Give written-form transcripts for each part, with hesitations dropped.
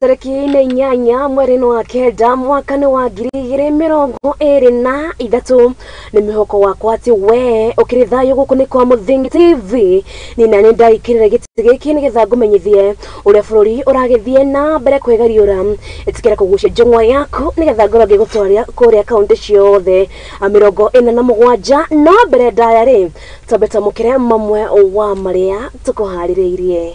Tarĩki nĩ 8 mweri-inĩ wa 9 mwaka-inĩ wa 2023 nĩ mĩhoko wakwa atĩ we ũkĩrĩ thayũ. Gũkũ nĩ kwa Mũthingi TV nĩ nani ndaikĩrĩra gĩtĩ gĩkĩ nĩgetha ngũmenyithie ũrĩa bũrũri ũragĩthiĩ na mbere kwĩgariũra. Ĩtĩkĩra kũgucia njũng'wa yaku nĩgetha ngorwo ngĩgũtwarĩra kũrĩa kaũntĩ ciothe 47. No mbere ndaya rĩ, twambe twamũkĩre mamwe wa marĩa tũkũharĩrĩirie.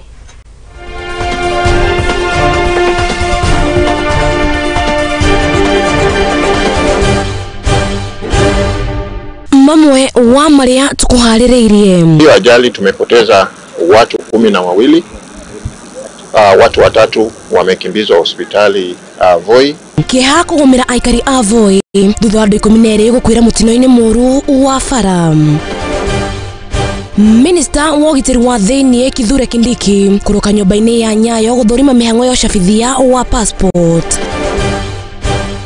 Mamwe wa maria tukuharĩrĩirie. Hiyo ajali tumepoteza watu 12. Watu 3 wamekimbizwa hospitali Voi. Kĩeha kũgũmĩra aikari a Voi thutha wa andũ 12 gũkuĩra mũtino-inĩ mũru wa bara. Minista wa ũgitĩri wa thĩiniĩ Kithure Kindiki kũrũka nyũmba-inĩ ya Nyayo gũthũrima mĩhang'o ya ũcabithia wa passport.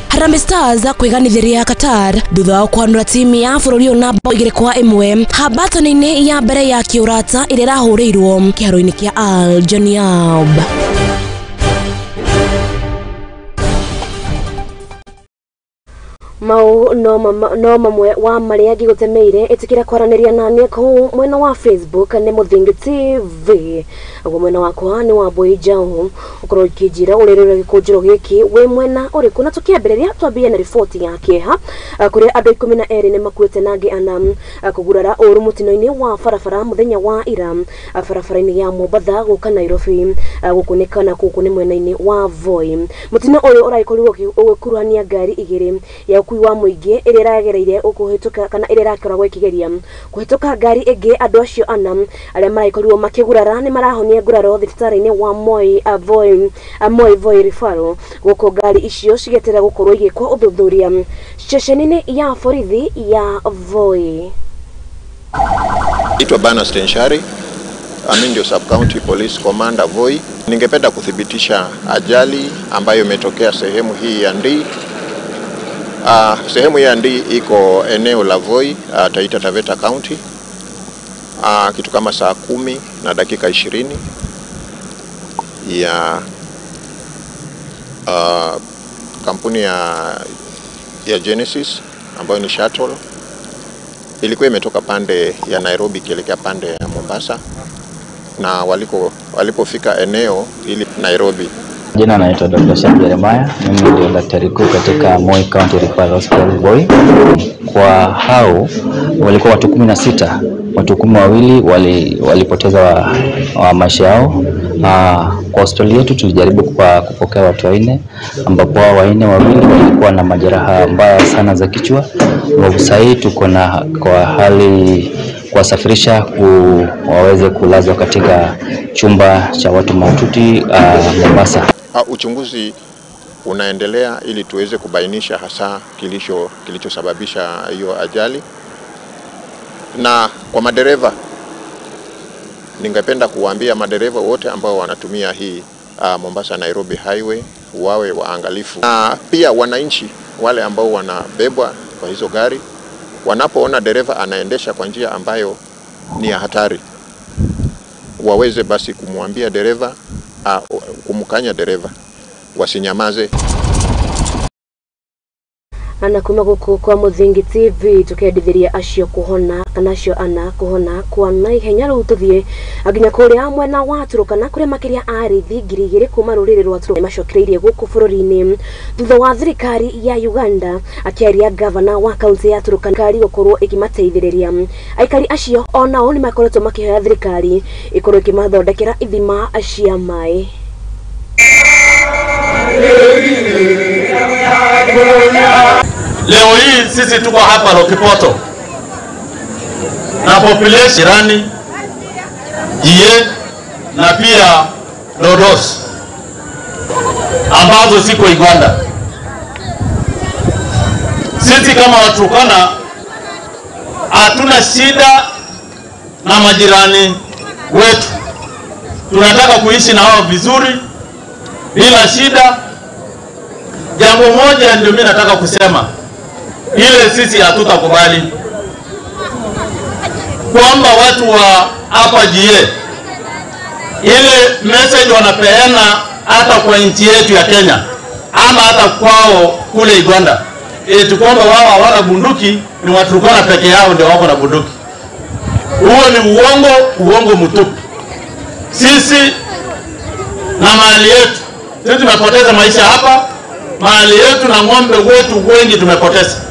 Harambee Stars kwĩganithĩria Qatar thutha wa kwanũra timu ya bũrũri ũyũ namba 2-1 hambatano-inĩ ya mbere ya kĩũrata ĩrĩa ĩrahũrĩirwo kĩharo-inĩ kĩa Al Janiab. Mau no mamwe wa marĩa ngĩgũtemeire. Ĩtĩkĩra kwaranĩria naniĩ kũu mwena wa Facebook nĩ Mũthingi TV, ũguo mwena wakwa nĩ wa Mbui Njaũ. Ũkorwo ũkĩnjĩra ũrĩa ũrĩa gĩkũnjĩro gĩkĩ wĩ mwena ũrĩkũ. Na tũkĩambĩrĩria twambie na riboti ya kĩeha kũrĩa andũ 12 nĩ makuĩte na angĩ 4 kũgurara ũru mũtino-inĩ wa barabara mũthenya wa ira barabara-inĩ ya Mombatha gũka Nairobi, gũkũ nĩ kana gũkũ nĩ mwena-inĩ wa Voi. Mũtino ũyũ ũragĩkorirwo ũgĩkuruhania ngari 2 ya ũkuui wa mũingĩ ĩrĩa ĩragereire kũhĩtũka kana ĩrĩa ĩrakoragwo ĩkĩgeria kũhĩtũka ngari ĩngĩ. Andũ acio 4 arĩa maragĩkorirwo makĩgurara nĩ marahonia nguraro thibitarĩ-inĩ wa Moi Voi Referral, gũkũ ngari icio cigĩeterera gũkorwo igĩkwo ũthuthuria ceceni-inĩ ya borithi ya Voi. Naitwa Bana Stenshari, mimi ndio Sub County Police Commander Voi. Ningependa kuthibitisha ajali ambayo imetokea sehemu hii ya Ndii. Sehemu ya Ndii iko eneo la Voi, Taita Taveta County. Kitu kama saa 10:20 ya kampuni ya Genesis ambayo ni shuttle ilikuwa imetoka pande ya Nairobi ikielekea pande ya Mombasa, na walipofika eneo ili Nairobi. Jina naitwa Dr. Sam Jeremiah, mimi ndio daktari kuu katika Moi County Referral Hospital Voi. Kwa hao walikuwa watu 16, watu 12 walipoteza maisha yao. Kwa hospitali yetu tulijaribu kupokea watu 4, ambapo hao 2 walikuwa na majeraha mbaya sana za kichwa. Sasa hii tuko na kwa hali kuwasafirisha waweze kulazwa katika chumba cha watu mahututi Mombasa. Uchunguzi unaendelea ili tuweze kubainisha hasa kilichosababisha hiyo ajali. Na kwa madereva, ningependa kuwaambia madereva wote ambao wanatumia hii Mombasa Nairobi Highway wawe waangalifu. Na pia wananchi wale ambao wanabebwa kwa hizo gari, wanapoona dereva anaendesha kwa njia ambayo ni ya hatari, waweze basi kumwambia dereva, kumkanya dereva, wasinyamaze. Ana kuma gũkũ kwa Mũthingi TV tũkendithiria acio kũhona kana acio 4 kũhona kwa naihenya. Rĩu tũthiĩ nginya kũrĩa mwena wa Turkana kũrĩa makĩria arĩithi 2000 kuma rũrĩrĩ rwa Turkana macokereirie gũkũ bũrũri-inĩ thutha wa thirikari ya Uganda akĩaria gavana wa kaunti ya Turkana kari gũkorwo ĩkĩmateithĩrĩria. Aikari acio onao nĩ makoretwo makĩhoya thirikari ĩkorwo ĩkĩmathondekera ithima cia maĩ. Leo hii sisi tuko hapa Lokipoto na population jirani Jie na pia Dodos ambazo ziko Uganda. Sisi kama Waturkana hatuna shida na majirani wetu, tunataka kuishi na wao vizuri bila shida. Jambo moja ndio mimi nataka kusema, ile sisi hatutakubali kwamba watu wa hapa Jie ile message wanapeana hata kwa nchi yetu ya Kenya ama hata kwao kule Uganda, eti kwamba wao hawana bunduki, ni Waturkana peke yao ndio wako na bunduki. Huo ni uongo, uongo mtupu. Sisi na mali yetu, sisi tumepoteza maisha hapa, mali yetu na ng'ombe wetu wengi tumepoteza,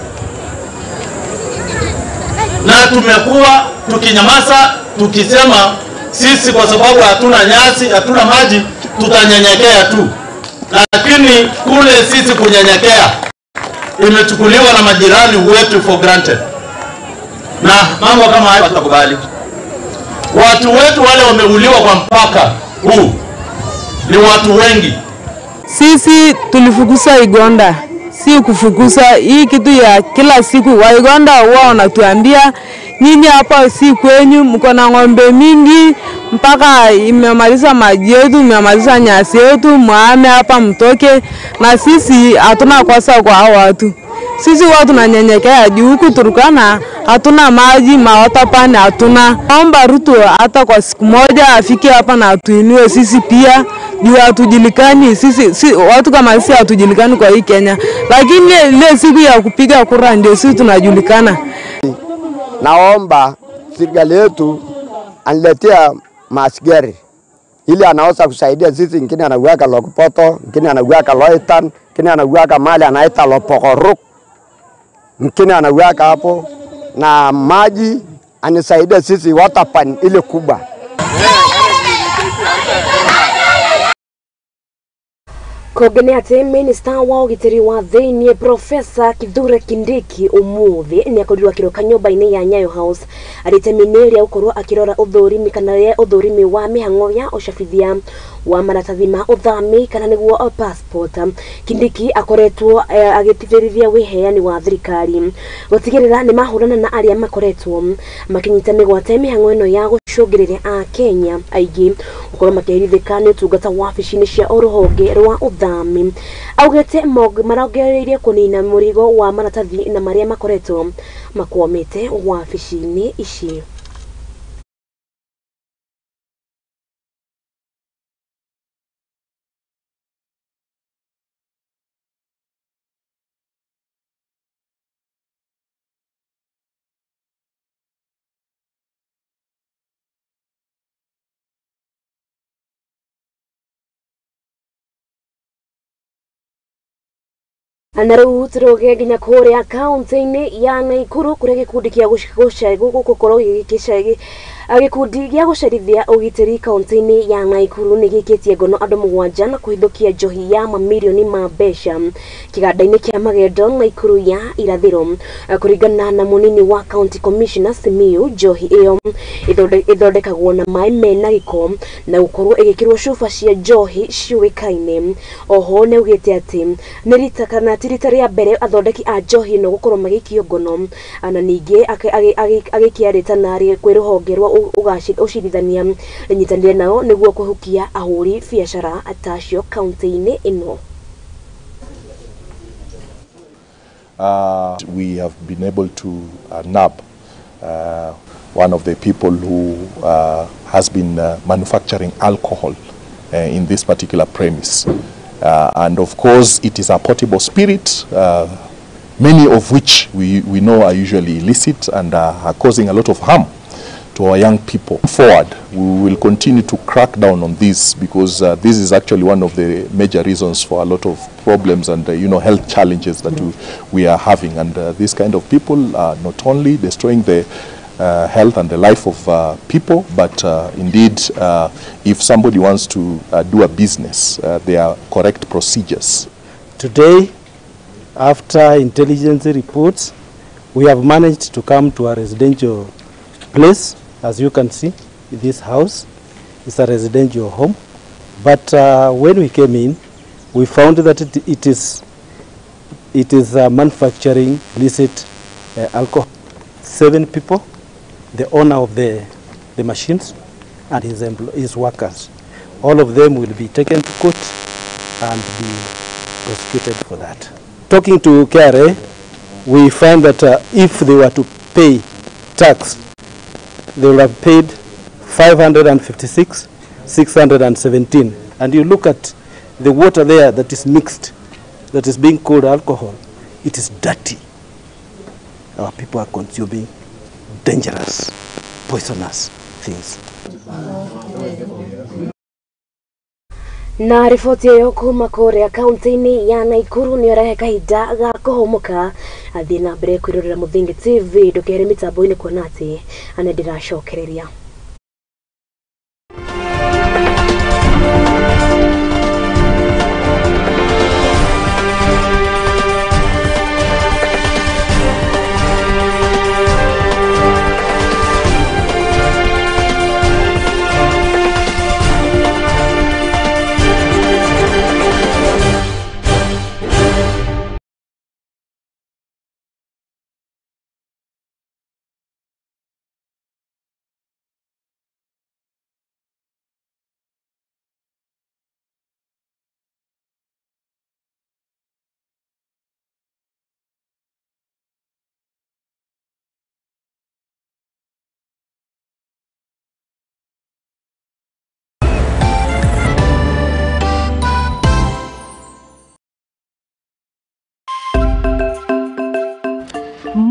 na tumekuwa tukinyamaza tukisema sisi kwa sababu hatuna nyasi, hatuna maji, tutanyenyekea tu. Lakini kule sisi kunyenyekea imechukuliwa na majirani wetu for granted, na mambo kama hayo hatutakubali. Watu wetu wale wameuliwa kwa mpaka huu ni watu wengi. Sisi tulifukuza Uganda, si kufukuza hii kitu ya kila siku. Wa Uganda wao wanatuambia nyinyi hapa si kwenyu, mko na ng'ombe mingi mpaka imemaliza maji yetu, imemaliza nyasi yetu, muame hapa mtoke. Na sisi hatuna kosa kwa hao watu. Sisi watu tunanyenyekea juu huku Turkana hatuna maji, mawata pane hatuna. Naomba Ruto hata kwa siku moja afike hapa na atuinue sisi pia, juu hatujulikani sisi, watu kama sisi hatujulikani kwa hii Kenya. Lakini ile siku ya kupiga kura ndio sisi tunajulikana. Naomba serikali yetu aniletea masigari ili anaweza kusaidia sisi. Ngine anaweka Lokupoto, ngine anaweka Loitan, ngine anaweka mali anaita Lopokoruk, ngine anaweka hapo na maji, anisaidia sisi water pan ile kubwa. Kogene ati Minister wa ũgitĩri wa thĩinĩ Professor Kithure Kindiki ũmũthĩ nĩakorirwo akĩroka nyũmba-inĩ ya Nyayo House arĩ itemi-inĩ rĩa gũkorwo akĩrora ũthũrimi kana rĩa ũthũrimi wa mĩhang'o ya ũcabithia wa maratathi ma ũthami kana nĩguo passport. Kindiki akoretwo agĩtithĩrĩria wĩheani wa thirikari gũtigĩrĩra nĩ mahũrana na arĩa makoretwo makĩnyita mĩgwate mĩhang'o ĩno ya gũcũngĩrĩria a Kenya aingĩ gũkorwo makĩherithĩka nĩ ũtungata wabici-inĩ cia rũhonge rwa ũthami. Augĩte marongereirie kũnina mũrigo wa maratathi na marĩa makoretwo makwamĩte wabici-inĩ ici. Na rĩu tũrũge nginya kũrĩa kaunti-inĩ ya Naikuru kũrĩa gĩkundi kĩa gũkorwo gĩkundi gĩa gũcerithia ũgitĩri kaunti-inĩ ya Naikuru nĩ gĩkĩtie ngono andũ 7 na kũhithũkia njohi ya mamirioni ma mbeca kĩganda-inĩ kĩa Magendo Naikuru ya irathĩro. Kũringana na mũnini wa County Commissioner Simiyu, njohi ĩyo ĩthondekagwo na maĩ mena gĩko na gũkorwo ĩgĩkĩrwo cuba cia njohi ciũĩkaine. Oho nĩ augĩte atĩ nĩ rita kana ti rita rĩa mbere athondeki a njohi ĩno gũkorwo magĩikio ngono, na ningĩ agĩikia rĩtana kwĩ rũhonge rwa ũcirithania rĩnyitanĩre nao nĩguo kũhukia ahũri biacara ta acio kaunti-inĩ ĩno. We have been able to nab one of the people who has been manufacturing alcohol in this particular premise. And of course, it is a potable spirit, many of which we know are usually illicit and are causing a lot of harm to our young people. Forward, we will continue to crack down on this because this is actually one of the major reasons for a lot of problems and health challenges that we are having. And these kind of people are not only destroying the health and the life of people, but indeed, if somebody wants to do a business, there are correct procedures. Today, after intelligence reports, we have managed to come to a residential place. As you can see, this house is a residential home. But when we came in, we found that it is manufacturing illicit alcohol. 7 people, the owner of the machines and his workers. All of them will be taken to court and be prosecuted for that. Talking to KRA, we find that if they were to pay tax, they would have paid 556,617. And you look at The water there that is mixed, that is being called alcohol, it is dirty. Our people are consuming dangerous, poisonous things. Na riboti ĩyo kuma kũrĩa kaunti-inĩ ya Naikuru nĩ ũrehe kahinda ga kũhũmũka. Athiĩ na mbere kwĩrorera Mũthingi TV, ndũkehere mĩtambo-inĩ kuona atĩ nĩ ndĩracokereria.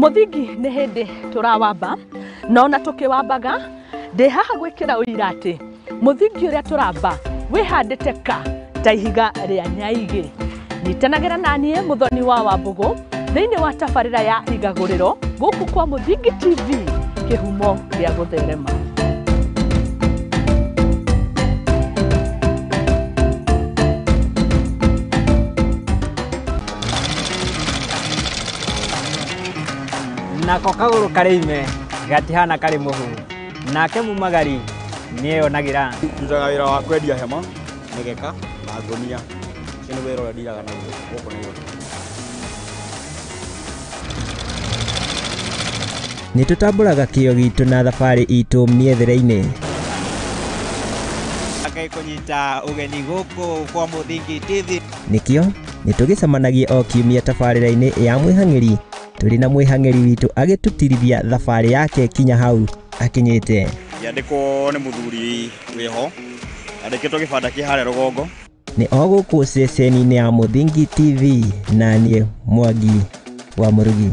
Mũthingi nĩ hĩndĩ tũrawamba na ona tũkĩwambaga ndĩ haha gwĩkĩra ũira atĩ mũthingi ũrĩa tũramba wĩhandĩte ka ta ihiga rĩa nyaigĩ. Nyitanagĩra na niĩ Mũthoni wa Wambũgũ thĩinĩ wa tabarĩra ya Igagũrĩro gũkũ kwa Mũthingi TV, kĩhumo gĩa gũtherema. Nako kagũrũ karĩ ime gatihana karĩ mũhu, nake mumagari nĩeyonagĩra. Ndutaga wĩra wa kwendia hema, mĩgeka na ngũnia. Ũcio nĩ wĩra ũrĩa ndiraga naguo gũkũ Nairobi. Nĩ tũtambũraga kĩo gitũ na thabarĩ itũ mĩethere-inĩ. Ngai kũnyita ũgeni gũkũ kwa Mũthingi TV. Nĩkĩo nĩ tũgĩcemanagia o kiumia tabarĩra-inĩ ya mwĩhang'ĩri tũrĩ na mwĩhang'ĩri witũ agĩtũtirithia thabarĩ yake kinya hau akinyĩte. Yandĩkwo nĩ mũthuri wĩho andĩkĩtwo gĩbanda kĩ harĩa rũgongo. Nĩ o gũkũ ceceni-inĩ ya Mũthingi TV na niĩ Mwangi wa Mũrugi.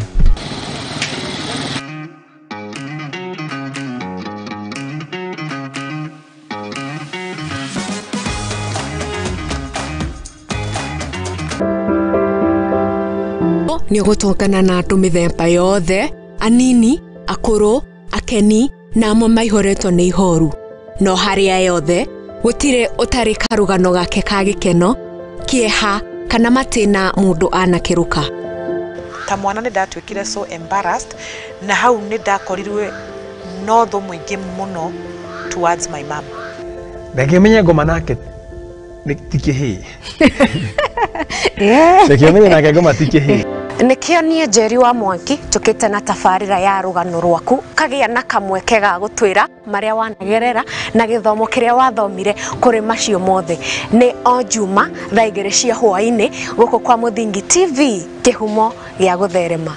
Nĩ ũgũtũngana na andũ mĩthemba yothe, anini, akũrũ, akeni na amwe maihũrĩtwo nĩ ihoru. No harĩa yothe gũtirĩ ũtarĩ karũgano gake ka gĩkeno, kĩeha kana matĩna mũndũ anakĩrũka. Ta mwana nĩ ndatuĩkire so embarrassed na hau nĩ ndakorirwe no thũ mũingĩ mũno towards my mom. Reke menye ngoma nake ti kĩhĩĩ. Reke menye nake ngoma ti kĩhĩĩ. Nĩkĩo niĩ Njeri wa Mwangi tũkĩte na tabarĩra ya rũgano rwaku kagĩa na kamweke ga gũtwĩra marĩa wanagerera na gĩthomo kĩrĩa wathomire kũrĩ macio mothe. Nĩ o Juma thaa 2 cia hwaĩ-inĩ gũkũ kwa Mũthingi TV, kĩhumo gĩa gũtherema.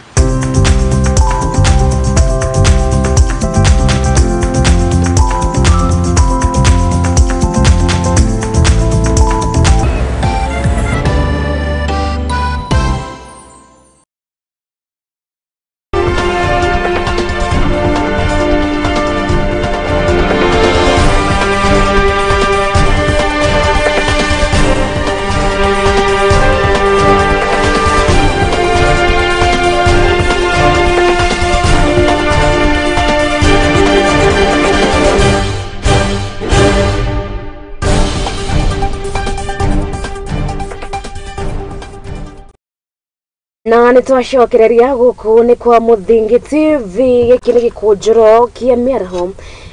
Na nĩ twacokereria gũkũ nĩ kwa Mũthingi TV, gĩkĩ nĩ gĩkũnjũro kĩa mĩaraho.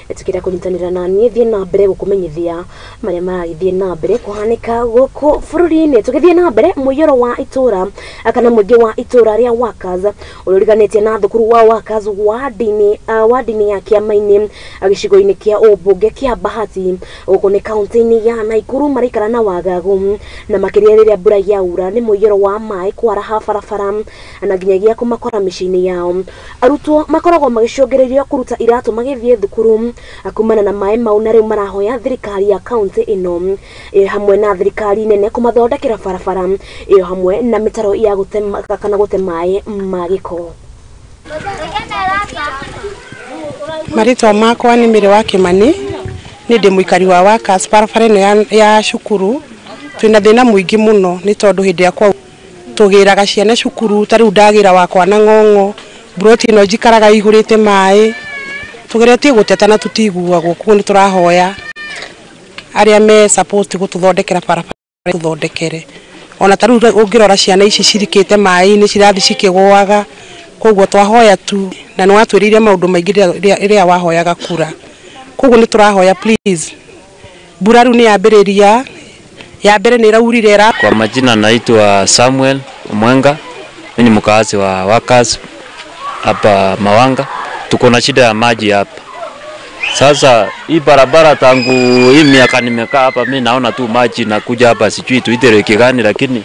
Ĩtĩkĩra kũnyitanĩra na niĩ thiĩ na mbere gũkũmenyithia marĩa maragĩthiĩ na mbere kũhanĩka gũkũ bũrũri-inĩ. Tũgĩthiĩ na mbere, mũiyũro wa itũra kana mũingĩ wa itũra rĩa Workers ũrĩa ũriganĩtie na thukuru wa Workers wadi-inĩ ya Kĩama-inĩ gĩcigo-inĩ kĩa ũmbunge kĩa Bahati gũkũ nĩ kaunti-inĩ ya Naikuru maraikara na wagagu, na makĩria rĩrĩa mbura yaura nĩ mũiyũro wa maĩ kwaraha barabara na nginyagia kũmakora mĩciĩ-inĩ yao. Arutwo makoragwo magĩcũngĩrĩrio kũruta iratũ magĩthiĩ thukuru Kumana na maĩ mau na rĩu marahoya thirikari ya kaunti ĩno hamwe na thirikari nene kũmathondekera barabara ĩyo hamwe na mĩtaro ya gũte kana gũte maĩ ma gĩko. Marĩtwa makwa nĩ Mĩrĩ wa Kĩmani, nĩ ndĩ mũikari wa Workers. Barabara ĩno ya cukuru twĩna thĩna mũingĩ mũno nĩ tondũ hĩndĩ ĩrĩa kwa tũgĩraga ciana cukuru ta rĩu ndagĩra wakwa na ng'ong'o mburoti ĩno njikaraga ihũrĩte maĩ tũgeretie gũteta na tũtiguagwo, koguo nĩ tũrahoya arĩa me support gũtũthondekera barabara tũthondekere. Ona ta rĩu ũngĩrora ciana ici cirikĩte maĩ-inĩ cirathiĩ cikĩgũaga, koguo twahoya tu na nĩ watwĩrĩire maũndũ maingĩ rĩrĩa wahoyaga kura, koguo nĩ tũrahoya please. Mbura rĩu nĩ yambĩrĩria, ya mbere nĩ ĩraurire. Kwa majina naitwa Samuel Mwenga, mimi ni mkazi wa Workers hapa Mawanga. Tuko na shida ya maji hapa. Sasa hii barabara tangu hii miaka nimekaa hapa mimi naona tu maji nakuja hapa, sijui tuite reki gani, lakini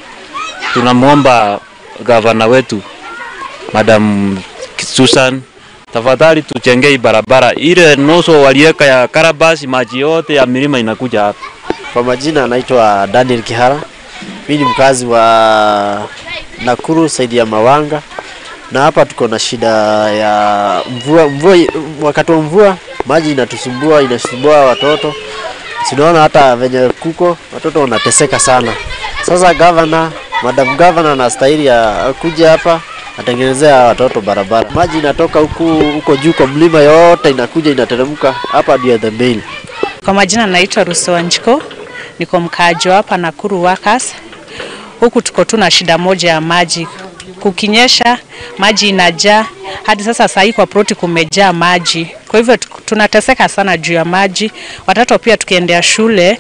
tunamuomba gavana wetu Madam Susan, tafadhali tuchenge hii barabara. Ile noso waliweka ya karabasi, maji yote ya milima inakuja hapa. Kwa majina naitwa Daniel Kihara. Mimi ni mkazi wa Nakuru saidi ya Mawanga. Na hapa tuko na shida ya mvua, wakati wa mvua maji inatusumbua, inasumbua watoto. Tunaona hata venye kuko watoto wanateseka sana. Sasa governor, Madam Governor anastahili akuje hapa atengenezea watoto barabara. Maji inatoka huko juu kwa mlima yote inakuja inateremka hapa ndio the main. Kwa majina naitwa Ruso Wanjiko, niko mkaaji hapa Nakuru Workers. Huku tuko tuna shida moja ya maji. Kukinyesha maji inajaa, hadi sasa sahi kwa ploti kumejaa maji. Kwa hivyo tunateseka sana juu ya maji. Watoto pia tukiendea shule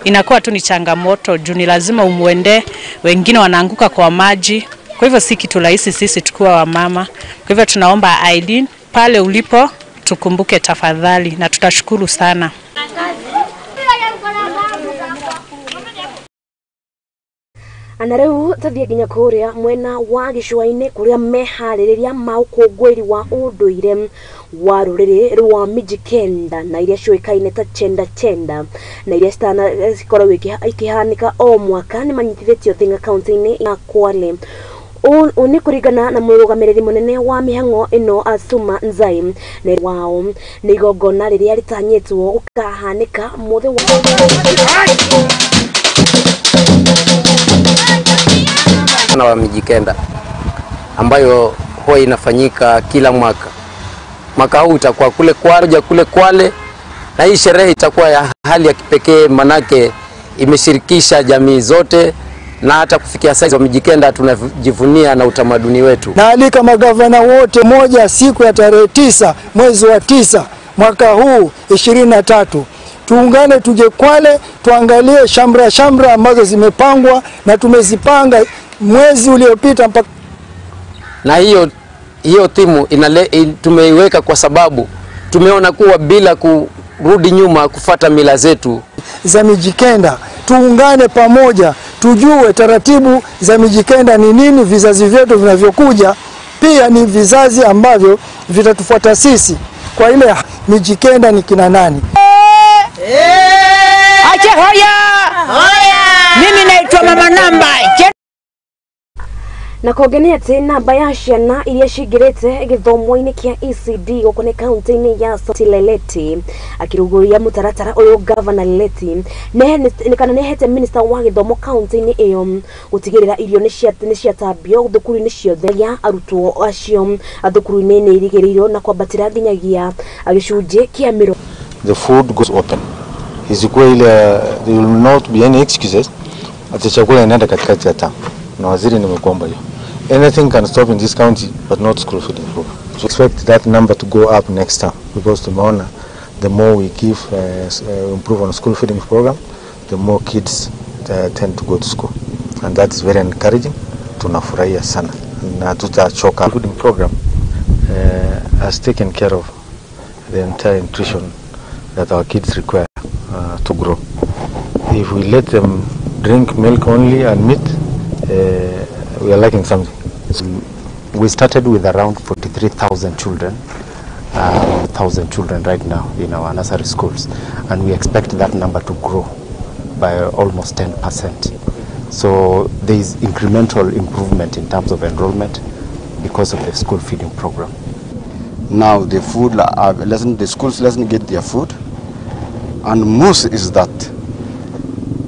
inakuwa tu ni changamoto juu ni lazima umuende, wengine wanaanguka kwa maji. Kwa hivyo si kitu rahisi sisi tukiwa wamama. Kwa hivyo tunaomba Aileen pale ulipo tukumbuke tafadhali na tutashukuru sana. Na rĩu tũthiĩ nginya kũrĩa mwena wa gĩcũa-inĩ kũrĩa meharĩrĩria ma ũkũngũĩri wa ũndũire wa rũrĩrĩ rwa Mijikenda na iria ciũĩkaine ta Chenda Chenda na iria cikoragwo ikĩhanĩka o mwaka nĩ manyitithĩtio Thinga kaunti-inĩ ya Kwale. Ũũ nĩ kũringana na mũrũgamĩrĩri mũnene wa mĩhang'o ĩno Asuma Nzai na wao nĩ igongona rĩrĩa rĩtanyĩtwo gũkahanĩka mũthĩ wa na wa Mijikenda ambayo huwa inafanyika kila mwaka. Mwaka huu itakuwa kule Kwale, kule Kwale, na hii sherehe itakuwa ya hali ya kipekee manake imeshirikisha jamii zote na hata kufikia sasa wa Mijikenda tunajivunia na utamaduni wetu. Naalika magavana wote moja siku ya tarehe 9 mwezi wa 9 mwaka huu 23. Tuungane tuje Kwale tuangalie shamra shamra ambazo zimepangwa na tumezipanga mwezi uliopita mpaka. Na hiyo timu tumeiweka kwa sababu tumeona kuwa bila kurudi nyuma kufata mila zetu za Mijikenda, tuungane pamoja tujue taratibu za Mijikenda ni nini, vizazi vyetu vinavyokuja pia ni vizazi ambavyo vitatufuata sisi. Kwa ile Mijikenda ni kina nani? Ache hoya! Hoya! Mimi naitwa Mama Namba. Na kũngenia atĩ namba ya ciana iria cingĩrĩte gĩthomo-inĩ kĩa ECD gũkũ nĩ kaunti-inĩ ya Sauti Leleti. Akĩrũgũria mũtaratara ũyũ Gavana Leleti kana nĩahete minista wa gĩthomo kaunti-inĩ ĩyo gũtigĩrĩra irio nĩ ciatambio thukuru-inĩ ciothe ya arutwo acio thukuru-inĩ nĩ irigĩrĩirwo na kwambatĩra nginyagia gĩcunjĩ kĩa mĩrongo. The food goes open. Isikuwe ile, there will not be any excuses ati chakula inaenda katikati ya term. Na waziri nimekuomba hiyo. Anything can stop in this county but not school feeding program. So expect that number to go up next term because tumeona the more we give improve on school feeding program, the more kids tend to go to school, and that is very encouraging. Tunafurahia sana na tutachoka. Feeding program has taken care of the entire nutrition that our kids require to grow. If we let them drink milk only and meat, we are lacking something. We started with around 43,000 children, 1,000 children right now in our nursery schools, and we expect that number to grow by almost 10%. So there is incremental improvement in terms of enrollment because of the school feeding program. Now the food, the schools let's get their food, and most is that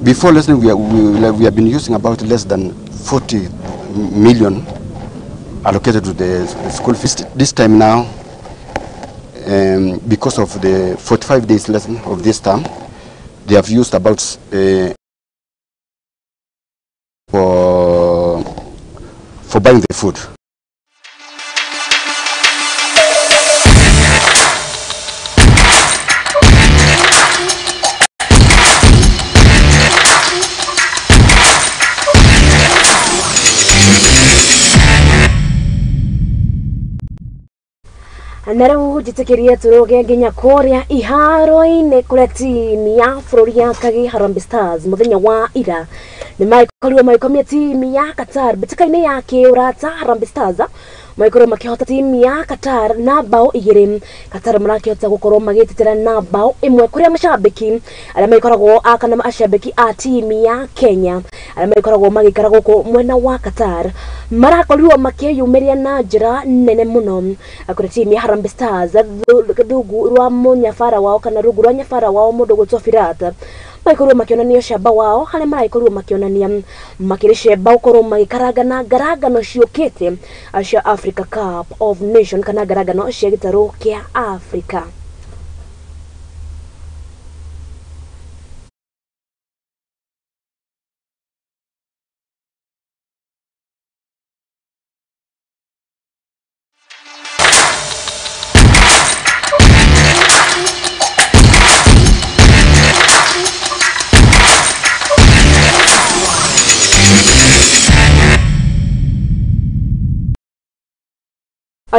before lesson we have been using about less than 40 million allocated to the school fees. This time now, because of the 45 days lesson of this term, they have used about for buying the food. Na rĩu njĩtĩkĩrie tũrũge nginya kũrĩa iharo-inĩ kũrĩa timu ya bũrũri ya Kagi Harambee Stars mũthenya wa ira nĩ makorirwo magĩkomia timu ya Qatar mbĩtĩka-inĩ ya kĩũrata. Harambee Stars magĩkorwo makĩhota timu ya Qatar na bao 2. Qatar marakĩhota gũkorwo magĩtetera na bao 1 kũrĩa macambĩki arĩa magĩkoragwo a kana macambĩki a timu ya Kenya arĩa magĩkoragwo magĩikara gũkũ mwena wa Qatar marakorirwo makĩyumĩria na njĩra nene mũno kũrĩa timu ya Harambee Stars rungu rwa mũnyabara wao kana rungu rwa nyabara wao mũndũ gwĩtwo Firat magĩkorwo makĩonania ũcamba wao harĩa maragĩkorirwo makĩonania makĩrĩ cemba gũkorwo magĩkaranga na ngarangano ciũkĩte cia Africa Cup of Nation kana ngarangano cia gĩtarũ kĩa Africa.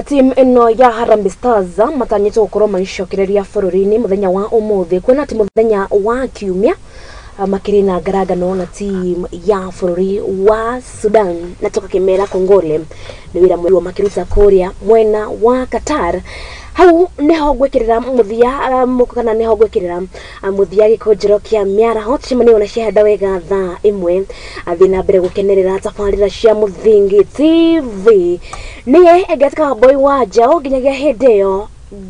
Timu ĩno ya Harambee Stars matanyĩtwo gũkorwo magĩcokereria bũrũri-inĩ mũthenya wa ũmũthĩ kuona atĩ mũthenya wa kiumia makĩrĩ na ngarangano na timu ya bũrũri wa Sudan na tũgakĩmera Kongole nĩ wĩra mwega makĩruta kũrĩa mwena wa Qatar. Hau niho gwikirira muthia kana niho gwikirira muthia gikunjiro kia miaraho tucemanie na ciahanda wega thaa 1 athii na mbere gukenerera tabarira cia Muthingi TV. Niye Egetka Boy wa Njau nginyagia hindi iyo.